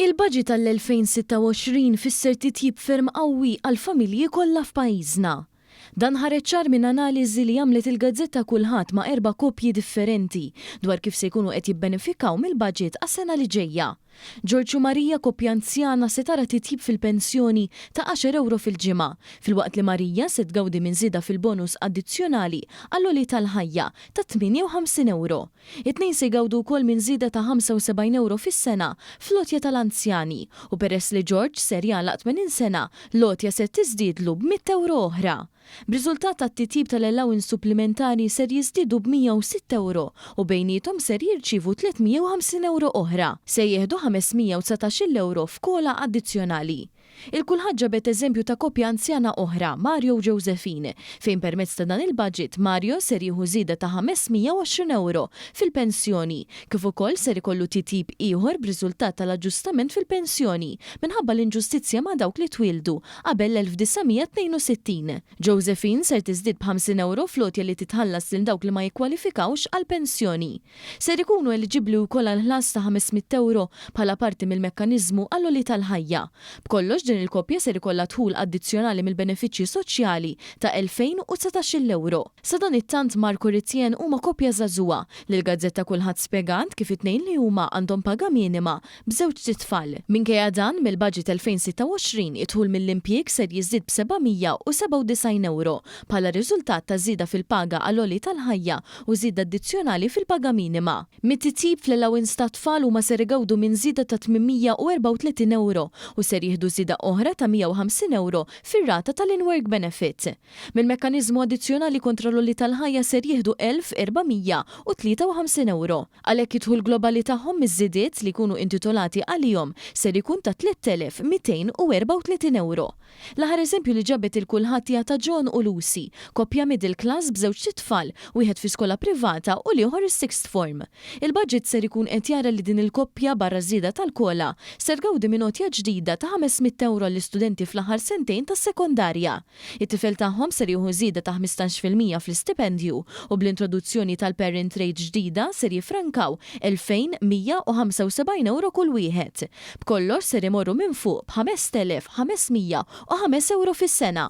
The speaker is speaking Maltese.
Il-Baġit għall-2026 fisser titjib ferm qawwi għall-familji kollha f'pajjiżna. Dan ħareġ ċar minn analiżi li għamlet il-gazzetta Kullħadd ma' erba' koppji differenti dwar kif se jkunu qed jibbenefikaw mill-baġit għas-sena li ġejja. Ġorġ u Marija, koppja anzjana, se tara titjib fil-pensjoni ta' għaxar ewro fil-ġimgħa, filwaqt li Marija se tgawdi minn żieda fil-bonus addizzjonali għall-għoli tal-ħajja ta' 58 ewro. It-tnejn se jgawdu wkoll minn żieda ta' 75 ewro fis-sena fl-għotja tal-anzjani u peress li George ser jagħlaq 80 sena, l-għotja se tiżdiedlu b'mitt ewro oħra. B'riżultat tat-titjib tal-allowance supplimentari ser jiżdiedu b'106 ewro u bejniethom ser jirċievu 350 ewro oħra. Se jieħdu 519-il ewro f'COLA addizzjonali. Il-Kulħadd ġabet eżempju ta' koppja anzjana oħra, Mario u Josephine, fejn permezz ta' dan il-budget Mario ser jieħu żieda ta' 520 ewro fil-pensjoni, kif ukoll ser ikollu titjib ieħor b'riżultat tal-aġġustament fil-pensjoni minħabba l-inġustizzja ma' dawk li twieldu qabel l-1962. Josephine ser tiżdied b'50 ewro fl-għotja li titħallas lil dawk li ma jikkwalifikawx għall-pensjoni. Ser ikunu eliġibbli wkoll għal ħlas ta' 500 ewro bħala parti mill-mekkaniżmu għall-għoli tal-ħajja. B'kollox din il-koppja ser ikollha dħul addizzjonali mill-benefiċċji soċjali ta' 2,019 ewro. Sadanittant Mark u Ritjen huma koppja żagħżugħa li l-gazzetta Kullħadd spjegat kif it-tnejn li huma għandhom paga minima b'żewġt itfal. Minkejja dan, mill-Budget 2026 id-dħul mill-impjieg ser jiżdied b'797 ewro bħala riżultat ta' żieda fil-paga għall-għoli tal-ħajja u żieda addizzjonali fil-paga minima. Mit-titjib fl-allowance tat-tfal huma ser igawdu minn żieda ta' 834 ewro u ser jieħdu żieda oħra ta' 150 ewro fir-rata tal-in-work benefit. Mill-mekkaniżmu addizzjonali kontra l-għoli tal-ħajja ser jieħdu 1,453 ewro. Għalhekk id-dħul globali tagħhom miż-żidiet li jkunu intitolati għalihom ser ikun ta' 3,234 ewro. L-aħħar eżempju li ġabet 'il kulħadd hija ta' John u Lucy, koppja middle class b'żewġt itfal, wieħed fi skola privata u l-ieħor is-sixth form. Il-budget ser ikun qed jara li din il-koppja barra ż-żieda tal-COLA, ser tgawdi minn għotja ġdida ta' 500 ewro għall-istudenti fl-aħħar sentejn tas-sekondarja. It-tifel tagħhom ser jieħu żieda ta' 15% fl-istipendju u bl-introduzzjoni tal-parent rate ġdida ser jiffrankaw 2,175 ewro kull wieħed. B'kollox ser imorru minn fuq b'5,505 ewro fis-sena.